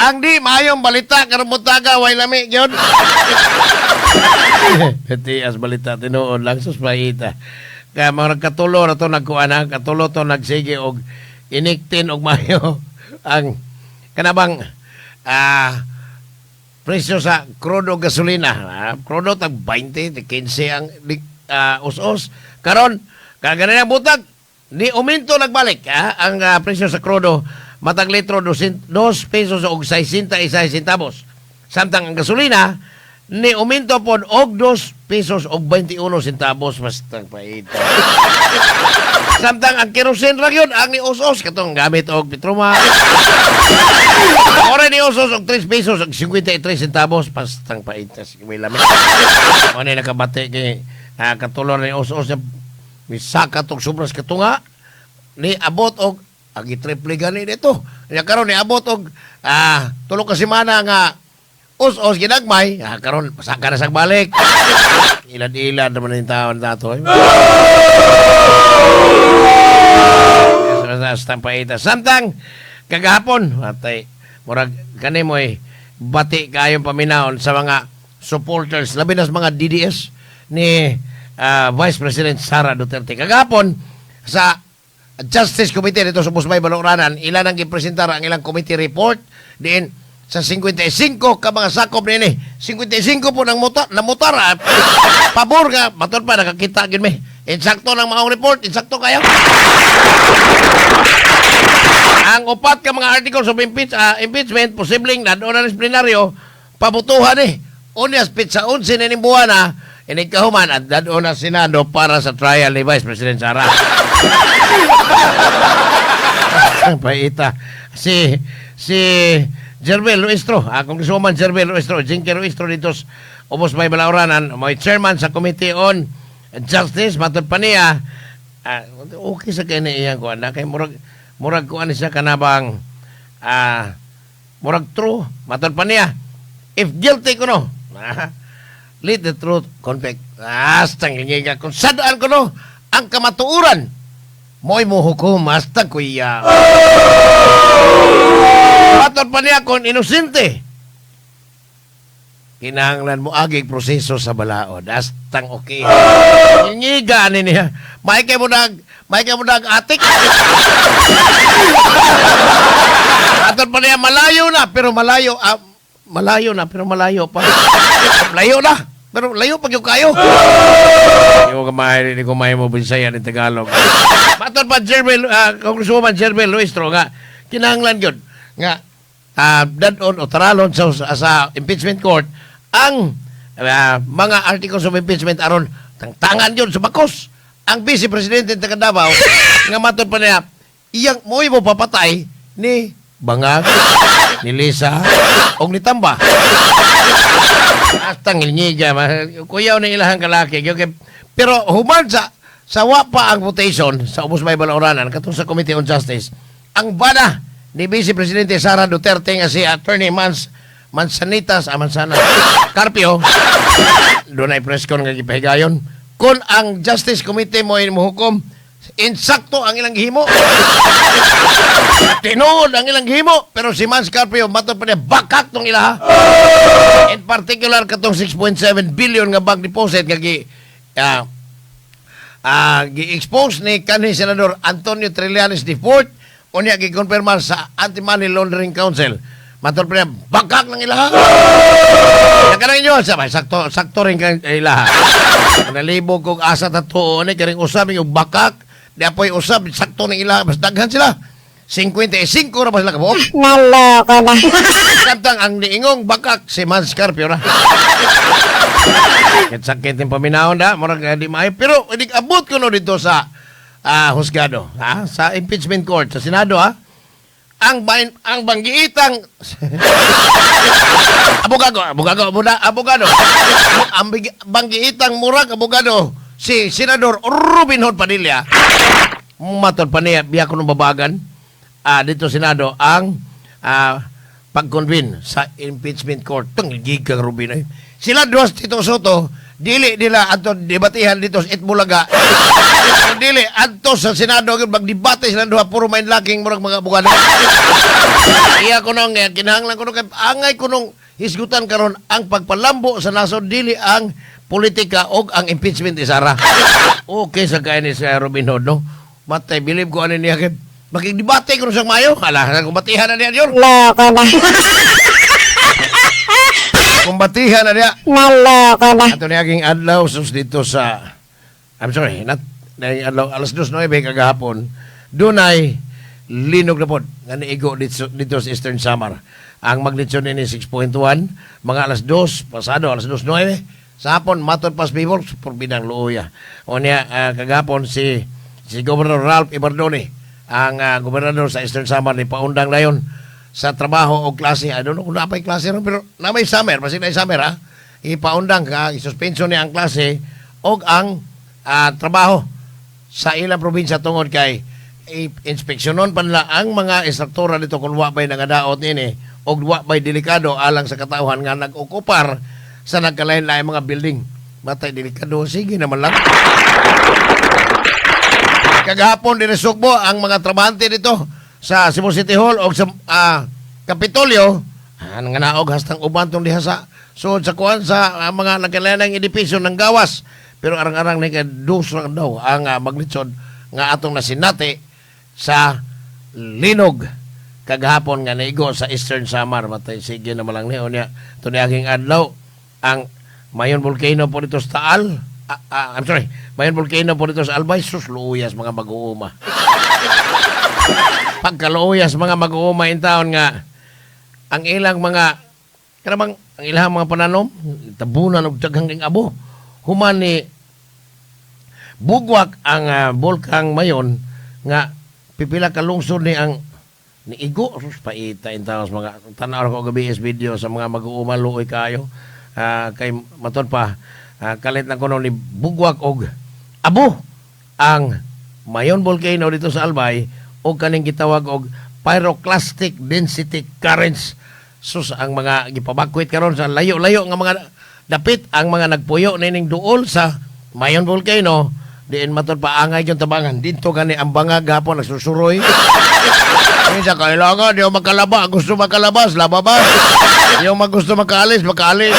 Ang di maayong balita karong buntaga, way lami gyud. As balita tinuod lang, sus, paita. Kaya mga katulo na to nagkuan ha, katulo to nagsige og iniktin og mayo ang kanabang presyo sa krudo, gasolina. Krudo tag 20, 15 ang us-us. Karon, kagana ang butag, ni uminto nagbalik ang presyo sa krudo, matag litro 2 pesos og 66 centavos. Samtang ang gasolina ni uminto pod og 2 pesos og 21 centavos, bastang paita. Samtang ang kerosene ra gyud ang ni us-us, katong gamit og petroma. Ora ni us-us og 3 pesos og 53 centavos, bastang paita, sige may lami. Mo ni nakabati kay katulo ni us-us niya, misaka tog sobras katunga ni abot og agi triple gani dito. Nya karon ni abot og 3 ka semana nga us-us ginagmay, karon pasaka na sa balik. Ilad-ilad naman yung taon nato. Eh. Paita. Samtang kagahapon, atay, murag kani mo eh, bati kayong paminawon sa mga supporters, labi na sa mga DDS ni Vice President Sara Duterte. Kagahapon, sa Justice Committee dito sa Busbay Baluranan, ilan ang gipresentar ang ilang committee report diin sa 55 ka mga sakop nini. 55 po ng muta, namutar. Pabor nga, matod pa, nakakita gid mi. Insakto ng maong report, insakto kayo. Ang upat ka mga articles of impeachment, posibleng na na plenaryo, pabutuhan eh. Unya, petsa 11 na ning buwan na, inig kahuman at dadon na Senado para sa trial ni Vice President Sara. Ang paita. Si Jervil Luistro, Congresswoman Jervil Luistro, Jinky Luistro dito sa Ubos May Balauranan, may chairman sa Committee on Justice, matod pa niya, okay sa kanya iyang kuan na kay murag kuan siya kanabang murag true, matod pa niya, if guilty kuno, let the truth convict. Hasta ngingiga kung sadaan kuno ang kamatuoran mo'y mohukom, hasta kuya. Matod pa niya, kung inosente, kinahanglan mo agig proseso sa balaod. Hastang okay. Ngingiga ani niya. May kay mo nag atik. Matod pa niya, malayo na pero malayo malayo na pero malayo pa. Layo na pero layo pa gyud kayo. Hindi ko kamay, hindi ko may mo Bisaya ni Tagalog. Matod pa Jervil, Congresswoman Jervil Luistro nga kinahanglan gyud nga dadon o taralon sa impeachment court ang mga articles of impeachment aron tangtangan yun sa bakos ang vice presidente taga Davao nga matod pa niya iyang mo'y mo papatay ni Bangag, ni Lisa, og ni Tamba. Hasta ngilngiga, kuyaw na ilahang kalaki. Pero human sa wa pa ang votation sa Ubos May Balauranan katong sa Committee on Justice, ang bana ni Vice Presidente Sara Duterte nga si Attorney Mansanitas, Mansana, Carpio, doon ay press con nga gipahigayon. Kung ang Justice Committee mo ay mohukom, insakto ang ilang gihimo. Tinuod ang ilang gihimo, pero si Mans Carpio, matod pa niya, bakak tong ilaha. In particular, katong 6.7 billion nga bank deposit nga gi-expose ni kanhi Senador Antonio Trillanes IV, unya gi-confirmar sa Anti-Money Laundering Council. Matod pa niya, bakak ng ilaha. Nakanang inyo, sabay, sakto, sakto rin kang ilaha. Nalibog kong asa tatuo ni karing usab yung bakak, di apoy usab, sakto ng ilaha, mas daghan sila. 55 ra ba sila kabuok? Naloko na. Samtang ang niingong bakak si Mans Carpio ra. Sakit yung paminahon na, murag di maayo. Pero inig abot ko no dito sa husgado, ha? Sa impeachment court, sa Senado, ha? Ang banggiitang abogado, abogado, abogado, abogado. Ang banggiitang murag abogado si Senador Robin Hood Padilla. Matod pa niya, biya ko ng babagan dito Senado ang pag-convene sa impeachment court. Tang gigang Robin ay. Sila duwas Tito Sotto, Dili nila adto debatihan dito sa Eat Bulaga. Dili adto sa Senado magdebate sila duha, puro main laking, murag mga bugana. Iya ko nung kinahanglan ko nung kay angay ko nung hisgutan karon ang pagpalambo sa nasod, dili ang politika og ang impeachment ni Sara. Okay sa kay ni sa Robin Hood, no? Matay, believe ko ani niya kay makigdebate ko sa mayo. Hala, kumbatihan na niya yun. Loko na. Kumbatihan na niya. Naloko na. Ato niya aging adlaw sus dito sa, I'm sorry, not niaging adlaw, alas 2:09 kagahapon, dunay linog na pod nga niigo dito sa Eastern Samar. Ang magnitude ni 6.1, mga alas 2 pasado, alas 2:09 sa hapon, matod pas people purbidang luoya. O niya kagahapon si si Governor Ralph Evardone, ang gobernador sa Eastern Samar, ni paundang dayon sa trabaho o klase. I don't know kung napay klase ron, pero na may summer, basta na summer ha. Ipaundang ka, isuspenso niya ang klase o ang trabaho sa ilang probinsya tungod kay i-inspeksyonon pa nila ang mga istruktura dito kung wa ba'y nangadaot nini o wa ba'y delikado alang sa katauhan nga nag-okupar sa nagkalain-lain mga building. Matay, delikado. Sige naman lang. Kagahapon din Sugbo ang mga trabahante dito sa Cebu City Hall o sa Kapitolyo nga naog hastang uban tong diha sa sud sa kuan sa mga nagkalain edipisyo ng gawas, pero arang-arang ni kay dos lang daw ang magnitude nga atong nasinati sa linog kagahapon nga naigo sa Eastern Samar. Matay, sige naman lang niyo niya ito niaging adlaw ang Mayon Volcano po dito sa Taal. I'm sorry, Mayon Volcano po dito sa Albay. Sus, luuyas mga mag-uuma. Pagkaluuyas mga mag-uuma in taon nga ang ilang mga kanabang ang ilang mga pananom tabunan og daghang king abo human ni bugwak ang bulkang Mayon nga pipila ka lungsod ni ang niigo. Sus, paita in taon sa mga tanaw ko gabi is video sa mga mag-uuma, luoy kayo. Kay matud pa kalit na kuno ni bugwak og abo ang Mayon Volcano dito sa Albay o kaning gitawag og pyroclastic density currents. Sus, ang mga gipabakwit karon sa layo-layo nga mga dapit ang mga nagpuyo nining duol sa Mayon Volcano, diin matud pa angay yung tabangan dito gani ang bangag gapon nagsusuroy. Minsan kailangan yung makalaba, gusto makalabas, lababas. Yung gusto makaalis, makaalis.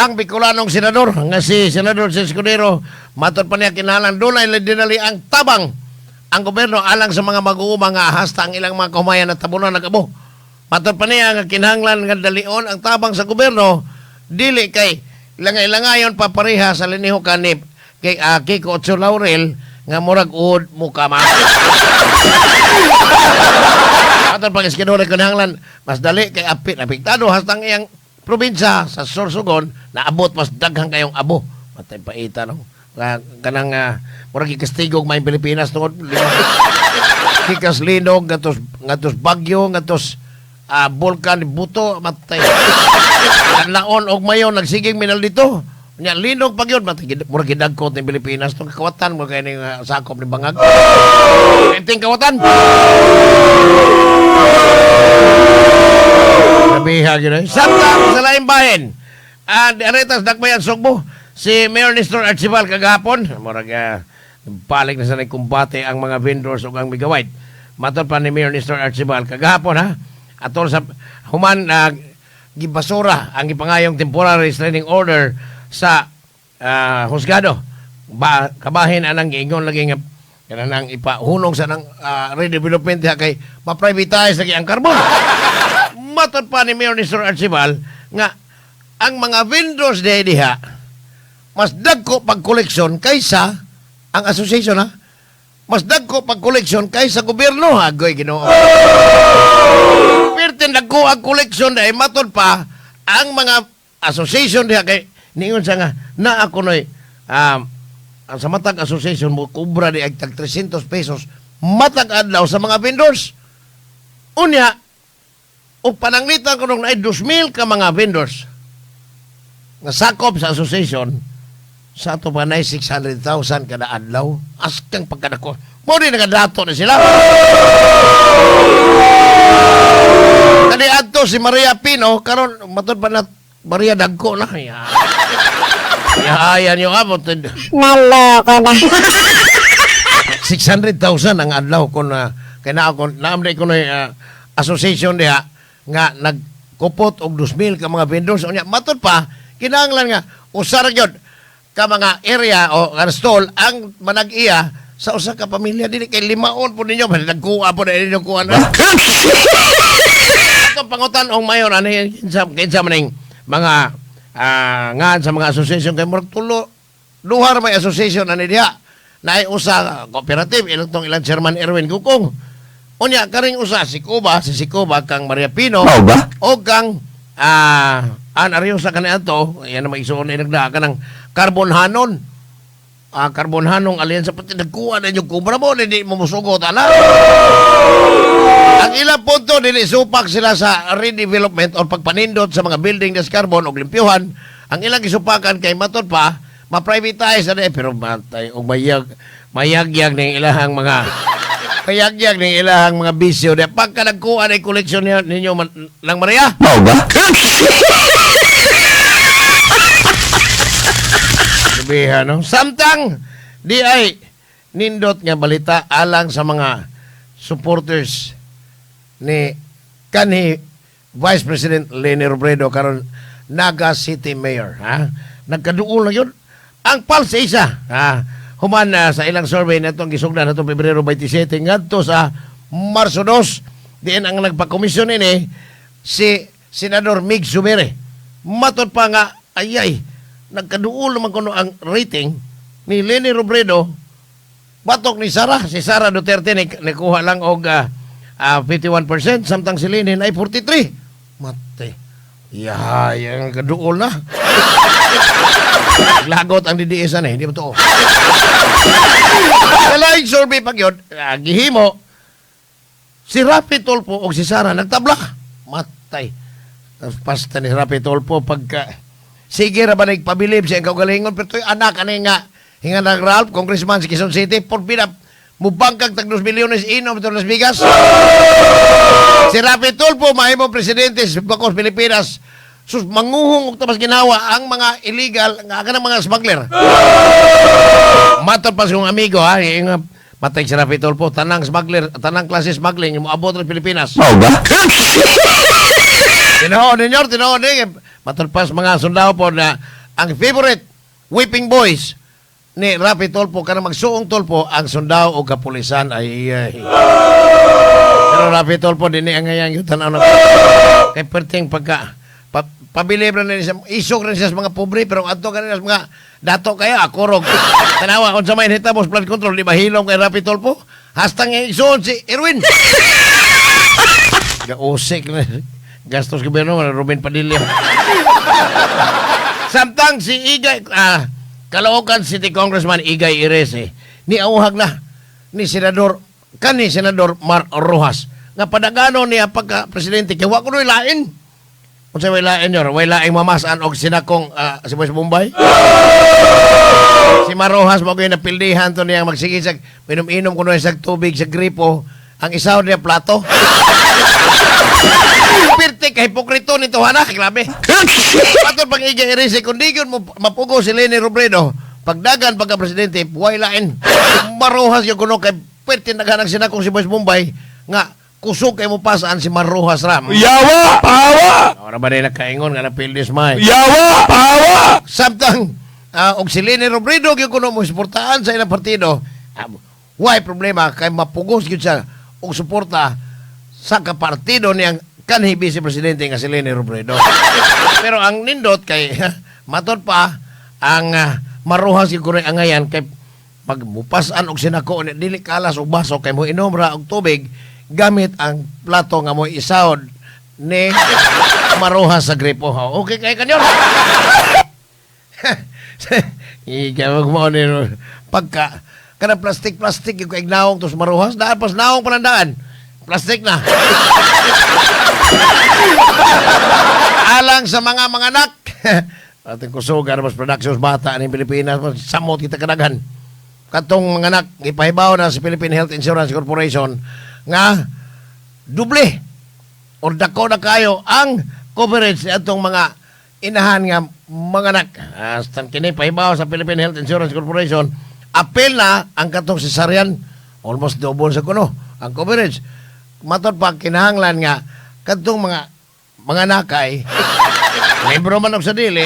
Ang Bicolanong senador, nga si Senador Escudero, matod pa niya kinahanglan dunay dinali ang tabang ang gobyerno alang sa mga mag-uuma nga hasta ang ilang mga kahumayan at tabunan nag-abo. Matod pa niya nga kinahanglan nga dalion ang tabang sa gobyerno, dili kay langay-langayon papareha sa linihukan ni kay Kiko Otso Laurel nga murag uod mukama. Atong pang Escudero, kinahanglan mas dali kay apit apektado hastang iyang probinsya sa Sorsogon naabot mas daghang kayong abo. Matay, paita no. Kanang murag gikastigog may Pilipinas tungod kikas linog ngadtos ngadtos bagyo ngadtos bulkan buto. Matay, kanlaon og Mayon nagsiging minal dito nya linog pag yun. Matay, murag gidagkot ni Pilipinas tong kawatan mo kay ning sakop ni bangag. Enting kawatan. Grabe gyud eh. Samtang sa laing bahin, aretas Dakbayan Sugbo, si Mayor Nestor Archival kagahapon, murag balik na sa nagkumbate ang mga vendors ug ang Megawide. Matod pa ni Mayor Nestor Archival kagahapon ha, atol sa human gibasura ang gipangayong temporary restraining order sa husgado. Ba, kabahin anang giingon lagi nga kanang ipahunong sa nang redevelopment diha kay ma-privatize lagi ang carbon. Matod pa ni Mayor Nestor Archival nga ang mga vendors diha diha mas dagko pag koleksyon kaysa ang association ha. Mas dagko pag koleksyon kaysa gobyerno. Agoy Ginoo. Perten dagko ang koleksyon dahil matod pa ang mga association diha kay ningon siya nga na ako noy ang sa matag association mo kubra di ay tag 300 pesos matag adlaw sa mga vendors. Unya, ug pananglitan ko nung naay 2,000 ka mga vendors nga sakop sa association sa ato pa nay 600,000 kada adlaw. Askang pagkadako. Mo din nagadato na sila. Kani adto si Maria Pino karon matod pa na Maria dagko na. Ya. Ayan yung abot. Naloko na. 600,000 ang adlaw kon kay naa kon naamday ko na association diha nga nagkupot og 2,000 ka mga vendors. Unya matud pa kinahanglan nga usa ra gyud ka mga area o nga stall ang manag-iya sa usa ka pamilya, dili kay limaon po ninyo, nagkuha po na ninyo kuha na. Itong pangutan og mayor ani, kinsa kinsa man ning mga ngan sa mga association, kay murag tulo duha ra may association ani diha. Naay usa cooperative, ilang tong ilang chairman Erwin Gukong. Unya karing usa si Cuba, si Cuba kang Maria Pino Mao ba? O kang An Ariosa kani ato, yan ang maigsuon ni nagdaa kanang Carbonhanon. Carbonhanong alyansa, pati nagkuha na yung kubra mo, hindi mo musugot, ana. Ang ilang punto, dili supak sila sa redevelopment o pagpanindot sa mga building des carbon o limpyuhan. Ang ilang gisupakan kay matod pa, ma-privatize na eh, pero matay o mayag mayagyag ng ilahang mga mayagyag ng ilahang mga bisyo. Di, pagka nagkuha na yung koleksyon ninyo lang Maria, Mao ba? Sabihan, no? Samtang, di ay nindot nga balita alang sa mga supporters ni kanhi Vice President Leni Robredo, karon Naga City Mayor, ha? Nagkaduol na yun ang Pulse Asia, ha? Human na sa ilang survey na itong gisugdan na itong Pebrero 27 ngadto sa Marso 2, diin ang nagpakomisyon ini si Senador Migz Zubiri. Matod pa nga ayay nagkaduol naman kuno ang rating ni Leni Robredo batok ni Sara. Si Sara Duterte ni nikuha lang og 51%, samtang si Leni ay 43. Mate. Ya, yang kaduol na. Lagot ang DDS na, hindi ba to? Kalaing survey pag yun, gihimo, si Raffy Tulfo o si Sara nagtabla. Matay. Tapos pasta ni Raffy Tulfo pagka sige ra ba nagpabilib siya ang kaugalingon, pero to'y anak ani nga hinga ng Ralph, congressman sa Quezon City, por pina mubangkag tag 2 milyones inom ito Las Vegas. Si Raffy Tulfo mahimong presidente sa Bakos Pilipinas. Sus, manguhong og tapas ginawa ang mga illegal nga kanang mga smuggler. Matod pa sa kong amigo ha, yung matay si Raffy Tulfo, tanang smuggler, tanang klase smuggling moabot sa Pilipinas. Mao ba? Tinuod ninyo, tinuod ninyo. Matod pa sa mga sundao po na ang favorite whipping boys ni Raffy Tulfo kanang magsuong Tulfo ang sundao o kapulisan ay. Pero Raffy Tulfo dinhi ang ngayon yung tanaw na kay perting pagka pabilib na nila siya, isog rin siya sa mga pobre, pero adto kanila sa mga dato kaya akorog. Tanawa unsa may hitabo sa flood control, di ba hilom kay Raffy Tulfo? Hastang igsoon si Erwin. Gausik na. Gastos gobyerno, Ruben Padilla. Samtang si Igay, Caloocan City Congressman Igay Erice, ni auhag na ni Senador, kani Senador Mar Roxas, nga padagano niya pagka presidente, kay wa ko lain. Unsa way lain yor? Way laing mamasan og sinakong si Boys Bombay? Si Mar Roxas mo gyud napildihan to niyang magsige sa inom-inom kuno sa tubig sa gripo, ang isaw niya plato. Pirte kay hipokrito nito anak, grabe. Patol pang Igay Erice, kung di yun mo mapugo si Leni Robredo, pagdagan pagka presidente, way lain. Mar Roxas yung kuno kay pirte naghanang sinakong si Boys Bombay nga kusog kay mo pasaan si Mar Roxas ram. Yawa! Pawa! Ora ba nila kaingon nga napildis may. Yawa! Pawa! Samtang og si Leni Robredo gyud kuno mo suportahan sa ilang partido, why problema kay mapugos gyud siya og suporta sa kapartido niyang kanhi vice presidente nga si Leni Robredo. Pero ang nindot kay matod pa ang Mar Roxas gyud kuno angayan kay pagmupasan og sinako ni dili kalas og baso kay mo inom ra og tubig gamit ang plato nga mo isahod ni Mar Roxas sa gripo. Okay kay kanyor. Ikaw mo ni pagka kana plastic plastic yung kay naong tos Mar Roxas daan pas naong panandaan. Plastic na. Alang sa mga manganak. Ating kusog mas productions bata ning Pilipinas, mas samot kita kadaghan. Katong mga anak gipahibaw na sa Philippine Health Insurance Corporation nga doble or dako na kayo ang coverage sa atong mga inahan nga manganak. Hasta kini pahibaw sa Philippine Health Insurance Corporation, apil na ang katong cesarean, almost double sa kuno ang coverage. Matod pa, kinahanglan nga kadtong mga mga nakay libro man og sa dili,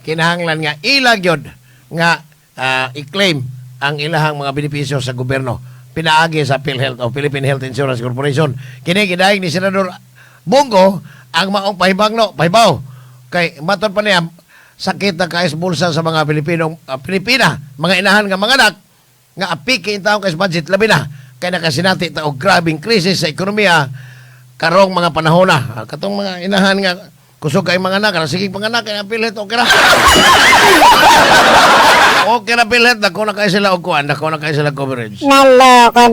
kinahanglan nga ila gyud nga i-claim ang ilahang mga benepisyo sa gobyerno pinaagi sa PhilHealth o Philippine Health Insurance Corporation. Kini gidayeg ni Senador Bong Go ang maong pahibangno, pahibaw. Kay matod pa niya, sakit na kaayo sa bulsa sa mga Pilipinong Pilipina, mga inahan nga manganak nga apiki in taon kay sa budget, labi na kay nakasinati ta og grabeng krisis sa ekonomiya karong mga panahon na. Katong mga inahan nga kusog kay mga anak, sige panganak kay ang PhilHealth okay ra. Okay ra PhilHealth, dako na kay sila og kuan, dako na kay sila coverage. Naloko na.